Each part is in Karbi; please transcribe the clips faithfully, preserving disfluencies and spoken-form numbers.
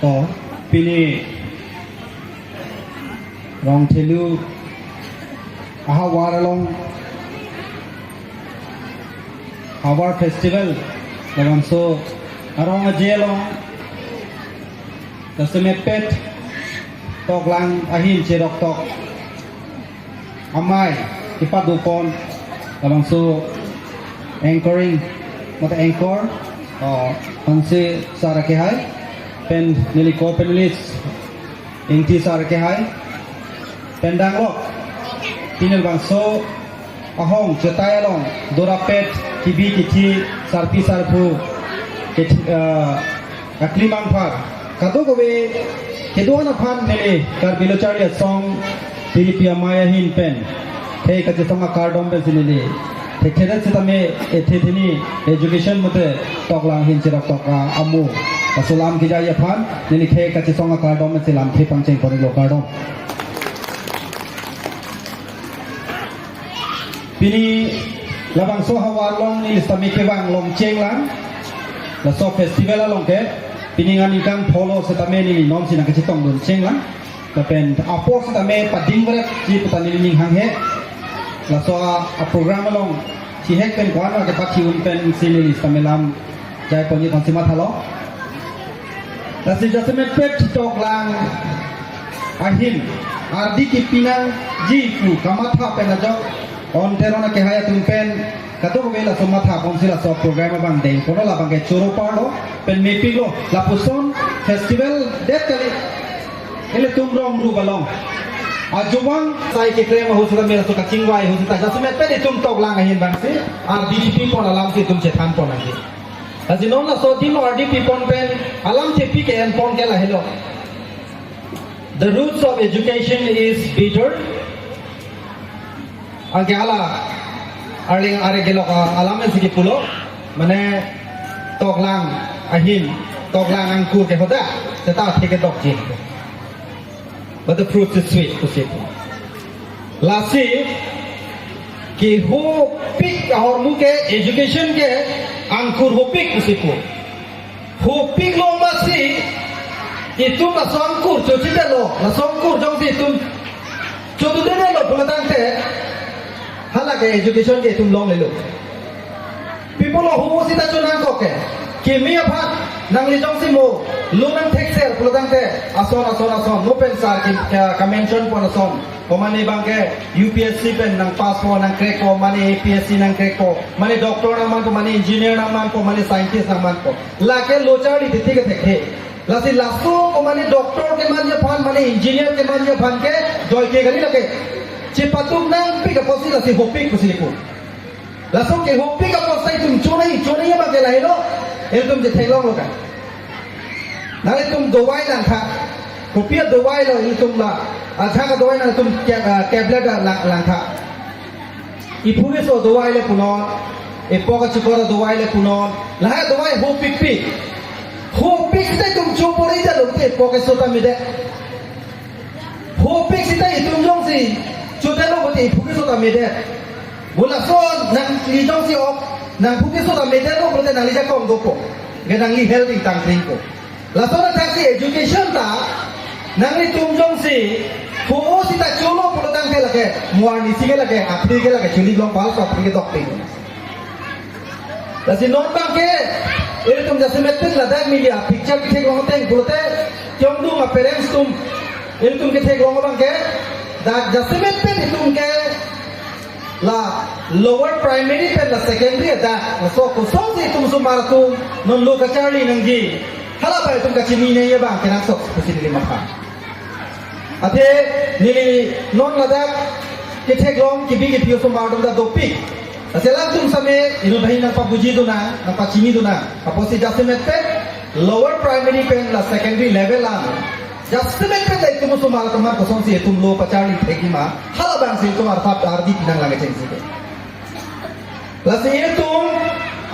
To, pini Rongthelu ahavar along Havar Festival labangso arong aje along jasemetpet toklang ahin cheroktok amei kepadopon labangso anchoring mate anchor, uh, Hanse sir akehai pen neli co-panelist Ingti sir akehai pen danglok pini labangso ahong chetai along dorapet kibi kithi sarpi sarpo kithi, uh, aklimang phar kadokave kedo-an aphan neli Karbi Lo Charli Asong T D P amei ahin pen khei kachesong akardom pensi neli thekthe sitame ethe theni education mate toklang ahin cheroktok amu laso alam kejai aphan neli khei kachesong akardom pensi lamthe pangcheng ponlo, kardom. Pini labangso ahavar along neli sitame kevang longcheng lang laso festival along ke, pini aningkan pholo sitame neli nonsi nangkachetongdun cheng lang. Lapen apor sitame pading beretji pu ta neli ning hanghe. Laso a, a program along chihek pen ko-an ma kepathu-un pensi neli sitame lam jai ponji thangsi mathalo. Lasi jasemetpet toklang ahin ardi kipi nangji pu kamatha pen ajok Ron Teron akehai atum pen kadokave laso matha ponsi laso program abang dengponlo, labang ke choro parlo pen mepiklo, lapuson festival det kali. Ilitum rong ru balong ajovang sai keklem ahut sitame laso kachingvai ahut sita jasemetpet itum toklang ahin abangsi ardi kipipon alamsi itum chethanpon nangji. Lasi non laso adim ardi pipon pen alam chepi ke-enpon ke lahelo. The roots of education is bitter. Anke hala arleng are kelok a alam si kepulo, mane toklang ahin, toklang angkur ke hoda, seta athe kedokji. But the fruit is sweet, pusi pu. Lasi kehopik ahormu ke education ke angkur hopik pusi pu. Hopiklo amatsi itum laso angkur chochedetlo, laso angkur jongsi itum chododetlo pulo tangte, hala ke education ke itum longlelo. People lo ho sita chonangkok ke. Kimi aphan nangli jongsi mo lo nangthekser pulo tangte, ason ason ason mo pen sar ki ka, ka-mention pon ason. Komane abang ke U P S C pen nangpass po, nangcrack po, mane A P S C nangcrack po, mane doctor nangman po, mane engineer nangman po, mane scientist nangman po. Lake Lo Charli Asong T D P kethekthe. Lasi laso komane doctor kemanji aphan, mane engineer kemanji aphan ke joike kali lake. Chepatum nangpik apotsi lasi hopik pusi pu. Laso kehopik apotsi itum chonai, chonai abang ke lahelo. Ilitum chetheklonglo ka. Nanglitum dawai langtha. Kopi adawai lo ilitum la. Ajahak adawai nangtum ke, ah, tablet lang, langtha. Iphu keso adawai le punon. Ipok kachikor adawai le punon. Lahai adawai hopikpik. Hopik sita itum chopori jalo te ipok keso ta medet. Hopik sita itum jongsi chodetlo pulote iphu keso ta medet. Bula son nangli jongsi ok, nangphu keso ta medetlo pulote nangli jakong dopo. Ke nangli health ingtang kring ko. Lason athaksi education ta nanglitum jongsi ho sita cholo pulo tangte lake mo arnisi ke lake apri ke lake chuli long pal so apri ke dok ping. Lasi non abang ke ilitum jasemetpet ladak media picture ketheklong ateng pulote, kyongdung a-parents atum ilitum ketheklong abang ke dak jasemetpet itum ke la lower primary pen la secondary adak, laso kosonsi itum osomar atum non lo kacharli nangji, hala abang itum kachinine abang kenangsot pusi neli matha. Athe neli non ladak ketheklong kibi kithi osomar atum ta dopik. Lasi alangtum sitame inut ahin nangpabujidun nang, nangpachinidun nang. Apotsi jasemetpet lower primary pen la secondary level an jasemetpet la itum osomar atum aphan kosonsi itum lo pacharli thekji ma, hala abangsi itum arthap ardi pinang lage chengsi ke. Lasi itum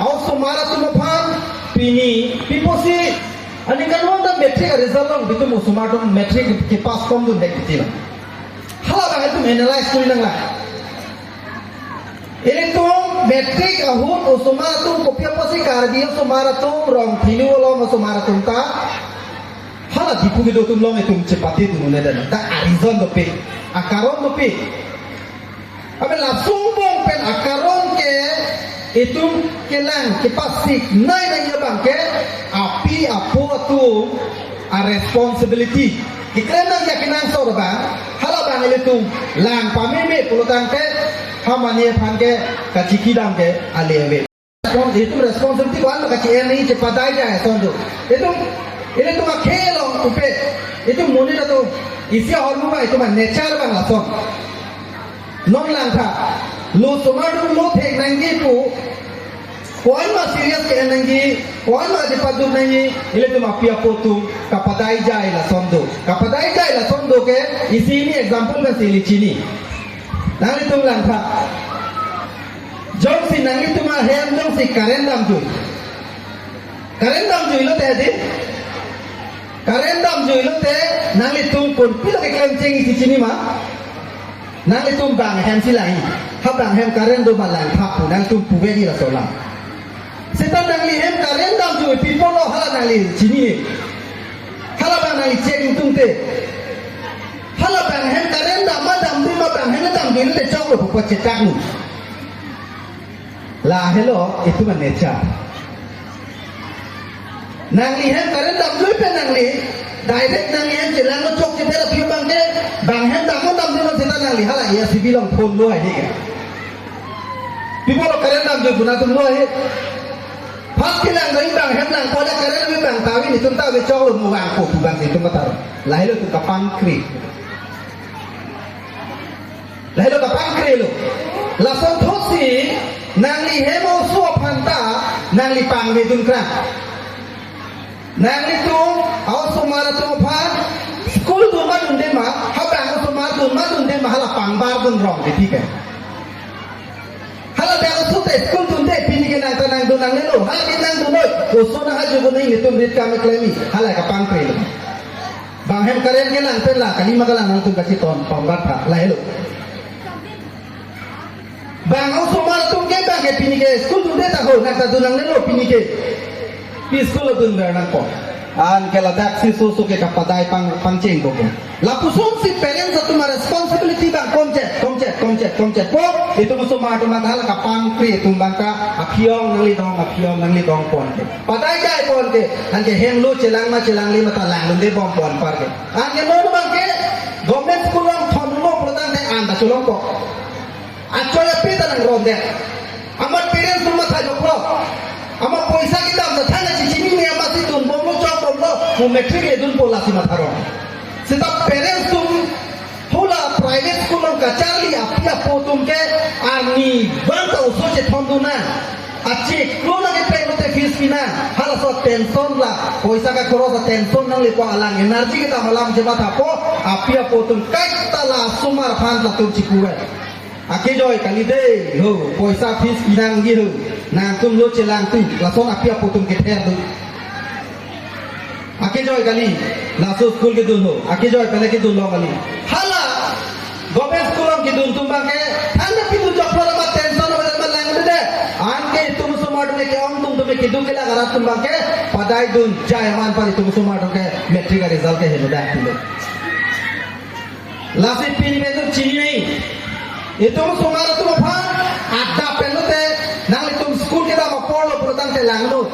osomar atum aphan pini, pi pusi aningkanvang ta matric a-result along itum osomar atum matric kepass komdun hek titi lo. Hala abang itum analyze kori nanglang. Ilitum matric ahut osomar atum kopi apotsi Karbi osomar atum, Rongthelu along osomar atum ta Hala Diphu kedo atum along itum chepate dun un-e det. Dak a-reason dopik, akaron dopik. Abe lason angbong pen akaron ke itum kelang kepasik nai nangji abang ke api apo atum a-responsibility. Keklem nangji akenangsot abang, hala abang ilitum lang pameme pulotangte ha mane aphan ke kachikidam ke ale ave. Respons-, itum responsibility ko-an lo kachi-en nangji, chepadai jai ason do. Itum, ilitum akhei along upe. Itum monit atum, isi ahormu abang, itum a-nature abang lason. Non langtha, lo osomar atum lo thek nangji pu, ko-an ma serious ke-en nangji, ko-an ma chepaduk nangji, ilitum api apo atum kapadai jai lason do. Kapadai jai lason do ke, isi hini example pensi ili chini. Nanglitum langtha. Jongsi nanglitum ahem jongsi current damjui. Current damjui lote di. Current damjui lote nanglitum konpi lo keklem cheng isi chini ma? Nanglitum bang hem si lang-i. Ha bang hem current do ma langtha pu nanglitum puve di laso alam. Seta nangli hem current damjui pi apotlo hala nangli chini. Hala abang nangli check ingtungte. Hala bang hem current dam ma damde ma, bang hem damde te choklo pu pachetak nu. Lahelo itum a-nature. Nangli hem current damjui pen nangli direct nangli hem chelanglo chok chete la pi abang ke, bang hem dam ma damde ma seta nangli hala A C B along phone lo ahi ke. Pi apotlo current damjui pu nangtum lo ahi. First kelang doi bang hem lang koda current ave bang tawi netum tawi choklo mu vangpo pu abang itum matar. Lahelo itum kapangkri. Lahelo kapangkrilo. Lason thotsi nangli hem oso aphan ta nangli pangvedun krang. Nanglitum a-osomar atum aphan school dun ma dunde ma, ha bang osomar dun ma dunde ma hala pangbar dun rong di tiga. Hala bang oso te school dunde pini ke nang ta nangdun nangnelo, hala ke nangdun noi, oso nang ajo gunai netum rit kam klemi, hala kapangkrilo. Bang hem current kelang pen la kali ma kalang nangtum kachiton pangbar tha, lahelo. Bang osomar atum ke bang ke pini ke school dunde ta ho, nang ta dun nangnelo pini ke. Pi school dunver nangpo. Anke ladak si oso oso ke kapadai pang, pangcheng koko. Lapuson si parents atum a-responsibility bang komchet, komchet, komchet, komchet po. Itum osomar atum hala kapangkri itum bang ka aphiong nangli dong, aphiong nangli dong pon ke. Padai jai pon ke. Anke hem lo chelang ma chelangle ma ta langdunde bom pon par ke. Anke non abang ke government school along thomlo pulotangte an ta cholongpo. Achoi ape ta nang rondet. Amat parents atum matha joklo. Amat poisa kedam ta thana chichini ne amat si dunbomlo chokbomlo. Mu matric ledunpo lasi matha rong. Seta parents atum hala private school along kacharli api apo atum ke arni bang ta oso chethondun nang. Achiklo nangkepeng lote fees pi nang. Halaso tension la. Poisa kakhoros a-tension nanglepo alang energy kedam alam chemathapo. Api apo atum kaita la osomar aphan latum chikuvai. Akejoi kali dei, ho, poisa fees pi nangji ho, nangtum lo chelangthu, lason api apo atum kether do. Akejoi kali, laso school kedun ho, akejoi kali kedun long kali. Hala, government school along kedun atum abang ke, than ta pidun joklo amat tension amat langdunde. Anke itum osomar atum ke ongdung atum keduk kelak arat atum abang ke, padai dun jai aman pari itum osomar atum ke matric a-result ke henodak pilo. Lasi pini pen itum chini nai. Itum osomar atum aphan adap pen lote nanglitum school kedam apor lo pulotangte langlo.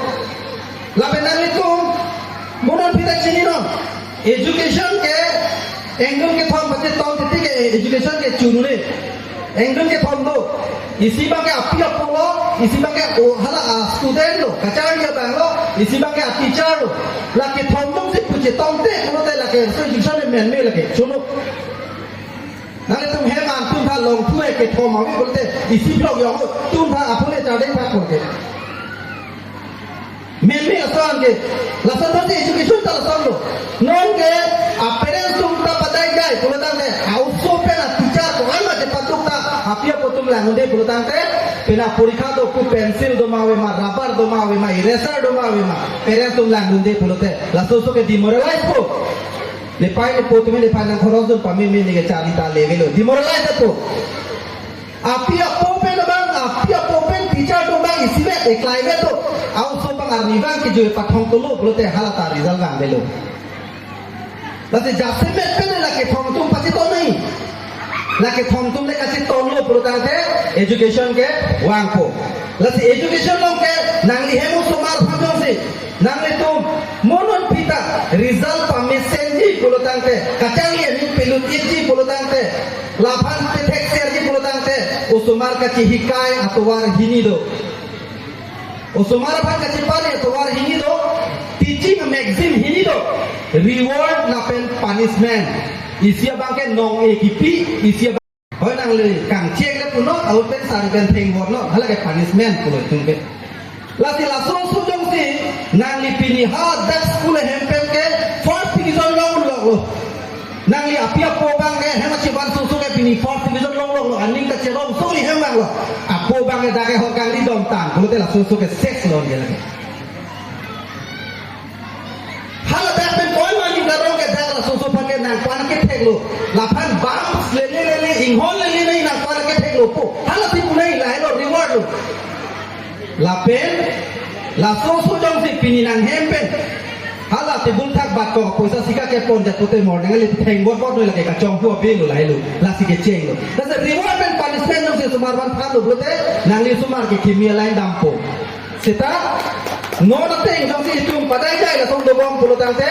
Lapen nanglitum mo non pita chini non. Education ke angle kethom pacheton titi ke education ke chunune. Angle kethom do. Isi abang ke api apo lo, isi abang ke o hala a-student lo, kacharli abang lo, isi abang ke a-teacher lo. Lake thom dong si puche tongte, kono te lake so education menme lake, cholo. Nanglitum hem an tun tha longthu ke thom avi kono te, isi block yong lo, tun tha apone chardeng tha kono te. Menme lason ke, lason thotsi education ta lason lo. Non ke, a-parents atum ta padai jai, pulotangte, a-oso pen a-teacher ko-an ma chepaduk ta, api apo atum langdunde pulotangte, pena porikha do pu pencil doma ave ma, rubber doma ave ma, eraser doma ave ma, parents atum langdunde pulote, laso oso ke demoralize po. Nepei nepo atum nepei nangkhoros dun pameme ne ke charli ta levelo, demoralize po. Api apo pen abang, api apo pen teacher atum abang isivet, eklaivet do. A-oso abang arni abang kejui pathong tolo pulote hala ta result vangvelo. Lasi jasemet pen la kethom atum pacheton nangji. La kethom atum le kachetonlo pulotangte education kevangpo. Lasi education along ke nangli hem osomar aphan jongsi nanglitum mo non pita result pamesenji pulotangte, kacharli aning pelut-ikji pulotangte, laphan pethekserji pulotangte, osomar kachehikai atovar hini do. Osomar aphan kachepari atovar hini do, teaching maxim hini do, reward lapen punishment. Isi abang ke nong-e kipi, isi abang, hoi nangli kangchek le punon, ahut pen sari pen thengvotnon, hala ke punishment pulo itum ke. Lasi laso aso jongsi nangli pini hadak school ahem pen ke first division longloklo. Nangli api apo abang ke hem achiban soso ke pini first division longloklo, aning kacherong suri hem abang lo. Apo abang ke dak ke hor kangri dom tang, pulote laso aso ke seslo nangli lake. Hala dak pen ko-an ma aning karong ke dak laso aso aphan ke nangpan ketheklo. Laphan bang lele lele, inghon lele lele nangpan ketheklo po. Hala si punai lahelo reward lo. Lapen laso aso jongsi pini nanghem pen hala table thak bat ko poisa sika kepon jat pute morning le thengvotvotloi, lake kachonghu abelo lahelo, lasi kechenglo. Lasi reward pen punishment jongsi osomar aphan thanlo pulote nangli osomar ke kimi aline dampo. Seta non ateng jongsi itum padaidai lason dobom pulotangte,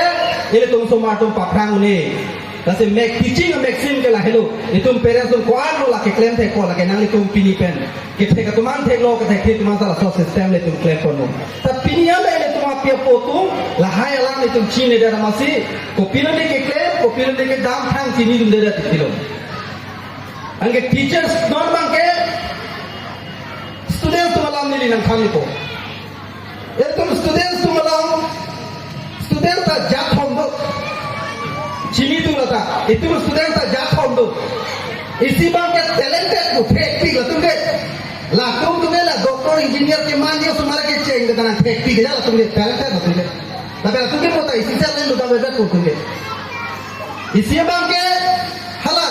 ilitum osomar atum paphrang un-e. Lasi mek teaching maxim ke lahelo. Itum parents atum ko-anlo lake klemthekpo, lake nanglitum pini pen kethek atum an theklo, kethek atum an ta laso system le itum klemponlo. Ta pini an le itum api apo atum lahai alam itum chinidet amatsi, kopilone keklem, kopilone kedam thang chinidundedet pilo. Anke teachers non abang ke students atum alam neli nangthanpo. Itum students atum alam, student ta jathom do. Chini tu lata, itum student ta jathom do. Isi abang ke talented ko, thekpik latum ke. Latum tu ke la doctor, engineer kemanji osomar kecheng ke, ta nangthekpik ke, latum ke talented latum ke. Tapi latum ke pota isi sel lain lo ta bebek ko latum ke. Isi abang ke hala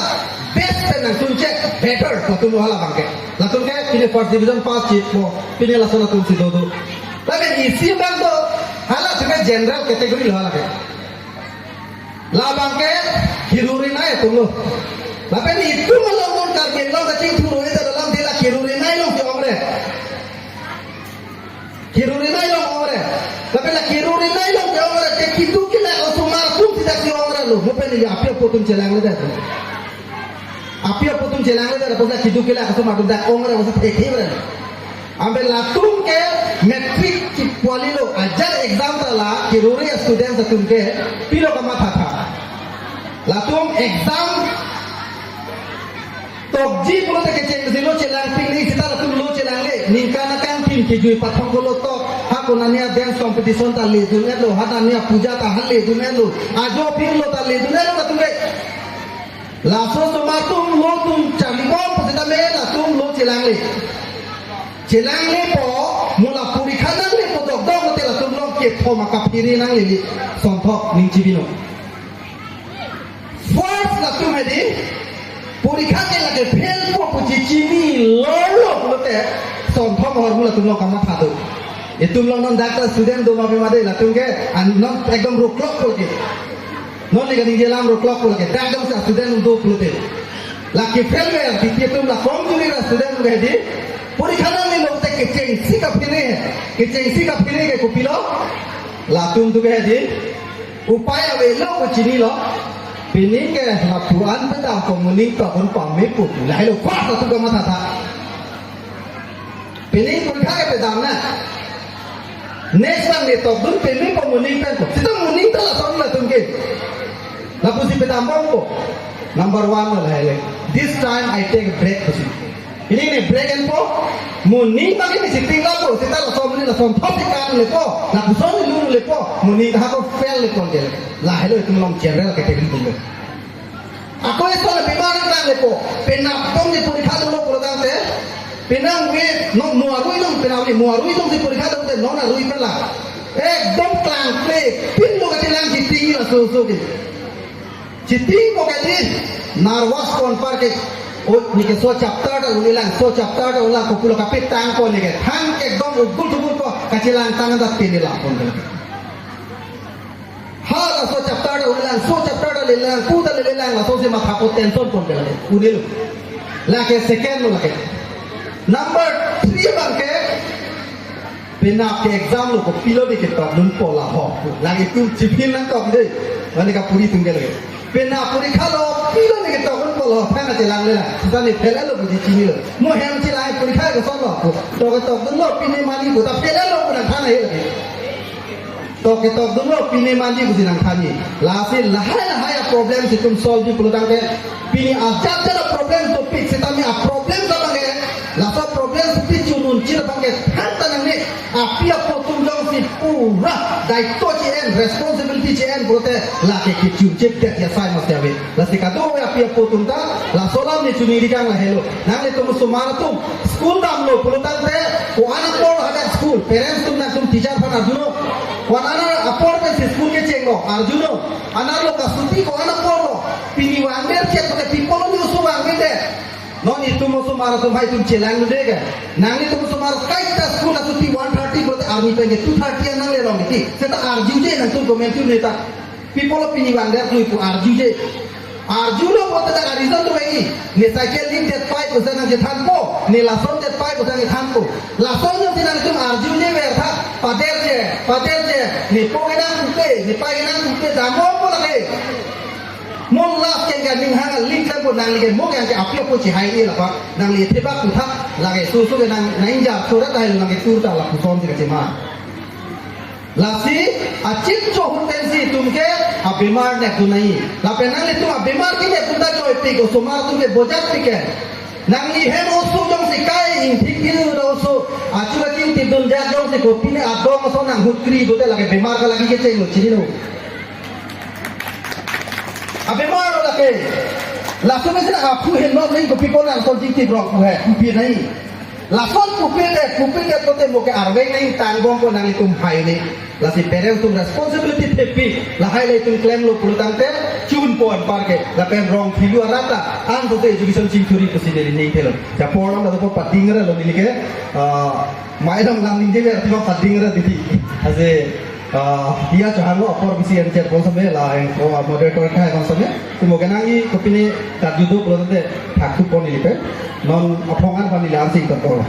best pen nangsunchek, better latum hala abang ke. Latum ke pini first division pass chitpo, pini lason atum si dodo. Lapen isi abang do, hala atum ke general category lo hala ke. Labang ke kiru rinai atumlo. Lapen itum along non Karbi Anglong kachingthuroi ta dalam dela kiru rinai along ke ongre. Kiru rinai along ongre. Lapen la kiru rinai along ke ongre, ke keduk kelak osomar atum si dak si ongre lo. Mo pen ili api apo atum chelangledet. Api apo atum chelangledet, apot la keduk kelak osomar atum dak ongre, apot si thekthevre. Anke latum ke matric kipuali lo, ajat exam ta la kiru ri students atum ke pilo kamathatha. Latum exam tokji pulote kechengsi lo chelangpik nangji, seta latum lo chelangle. Ningkan akangtin kejui pathong ko lo tok, ha konani a-dance competition ta ledun-etlo, ha nani apuja ta ha ledun-etlo, ajo aphi lo ta ledun-etlo latum ke. Laso osomar atum lo atum charlibom pusitame latum lo chelangle. Chelanglepo, mo la porikha nanglepo dokdok mate latum along kethom akaphere nanglele. Sonthok ning chibinon. First latum hedi, porikha ke lake fail po pu chechinilo pulote, sonthok ahormu latum along kamatha do. Itum along non dak ta student do ma pi ma de, latum ke an non ekdom roklok pulo ke. Non le kaningje alam roklok pulo ke, dak dam sa student do pulote. Lake fail ver, titi atum la komjuri ra student ke hedi. Porikha nanglelo te kechengsi kaphere, kechengsi kaphere ke kopilo. Latum tu ke hedi. Upai avelo ko chinilo. Pini ke lapu-an pedam ko moning tokdun pame pu. Lahelo pas latum kamathatha. Pini porikha ke pedam na. Next time ne tokdun peme po moning pen ko. Seta moning ta lason latum ke. Lapusi pedambompo. Number one lo lahele. This time I take a break pusi. Pini ne break enpo. Moning bagi ne sitting lapo. Seta lason ne lasonthop si kanlepo. Lapuson ne lurlepo. Moning ta hako fail lepo ke. Lahelo itum along general category atum ke. Ako eson abhiman nanglepo, penap atum si porikha dolo pulotangte, penang we, no, mo arui atum, penang we, mo arui atum si porikha dolo te, non arui pela. Ekdom klangkle, pin lo kachelang cheating laso aso ke. Cheating po ke di, nervous ko anpar ke, o, neke so chapter ta unlang, so chapter ta unlang, kopulo kapetang po neke, thang ke ekdom ugul tugul po, kachelang tang ta pin lapon ke. Ha, laso chapter ta unlang, so chapter ta Lang pu ta lele lang, laso si matha po tension pon ke lake. Unelo. Lake second lo lake. Number three abang ke, penap ke exam lo kopilo ne ketokdun po la ho. Lake itum chiphin nangtok de. Mane kapuri atum ke lake. Penap porikha lo, pilo ne ketokdun po la ho. Thang achelang le la. Seta ne fail lo pusi chinilo. Mo hem chelang porikha koson lo. Tok ketokdun lo, pine mali ko ta fail lo ko nangthan he lake. Tok ketokdun lo, pine mali pusi nangthan he. Lasi lahai lahai a-problem si itum solve ji pulo tangte, pini ajat ajat a-problem dopik, setame a-problem abang ke, laso problem si itum chunun chir abang ke than ta nangne, api apo atum jongsi pura daito chi-en, responsibility chi-en pulote, lake kechun chip det ya sai mas ya ve. Lasi kadokave api apo atum ta, laso alam ne chuningri kang lahelo. Nanglitum osomar atum, school damlo pulo tangte, ko-an apor hadak school, parents atum nangtum teacher aphan arjunon. Ko-an apor pensi school kechenglo, arjunon. Anerlo kasuti ko-an apor lo. Pini vangver chek kote pi apotlo ne oso vangver det. Non itum osomar atum hai itum chelang dun ke. Nanglitum osomar kaita school asuti one thirty pulote arni pen ke two thirty an nangle rong iti. Seta arjuje nangtum comment tu neta. Pi apotlo pini vangver klui pu arjuje. Arjulo pulote dak a-reason tu lagi. Ne cycle link det pai pusi nangchethanpo. Ne lason det pai pusi nangchethanpo. Lason jongsi nangtum arjuje ver tha. Pader je, pader je. Nepo kenangpupe, nepai kenangpupe. Damo po lake. Mo last ke ka ning hang a-link tangpo nangli ke mo ke api apo chihai ni la pa. Nangli thebak pu tha. Lake susu ke nang nang ja surat hai nangke tur ta lapuson si kachema. Lasi, achip cho ahut pensi itum ke abemar nepdun nangji. Lapen nanglitum abemar ke nepdun ta choi pik, osomar atum ke bojat pik ke. Nangli hem oso jongsi kai ingthik pinu ta oso, achu kachingthipdun jak jongsi kopine adong oso nang hutkri dute lake bemar ke lagi kechenglo chinilo. Abemar lo lake. Laso mesi na aphu henlo nangji kopi ko nang son chingthip rong pu he, kopi nangji. Lason pupil det, pupil det kote mo ke arveng nangji tangbom ko nanglitum hai ne. Lasi parents atum responsibility thepi, lahai le itum klemlo pulo tangte, chun pon parke, lapen rong philu arata, an kote education chingthuri pusi neli ning thelo. Japor lam lato pading re lo neli ke, ah, mai lam lam ningje le atima pading re didi. Ase, ah, dia chahang lo apor bisi en chat pon sampai la, en ko moderator kai pon sampai, tu mo ke nangji kopine kat judo pulo tangte, thak tu pon neli pe, non aphong an pon neli ansing tokol.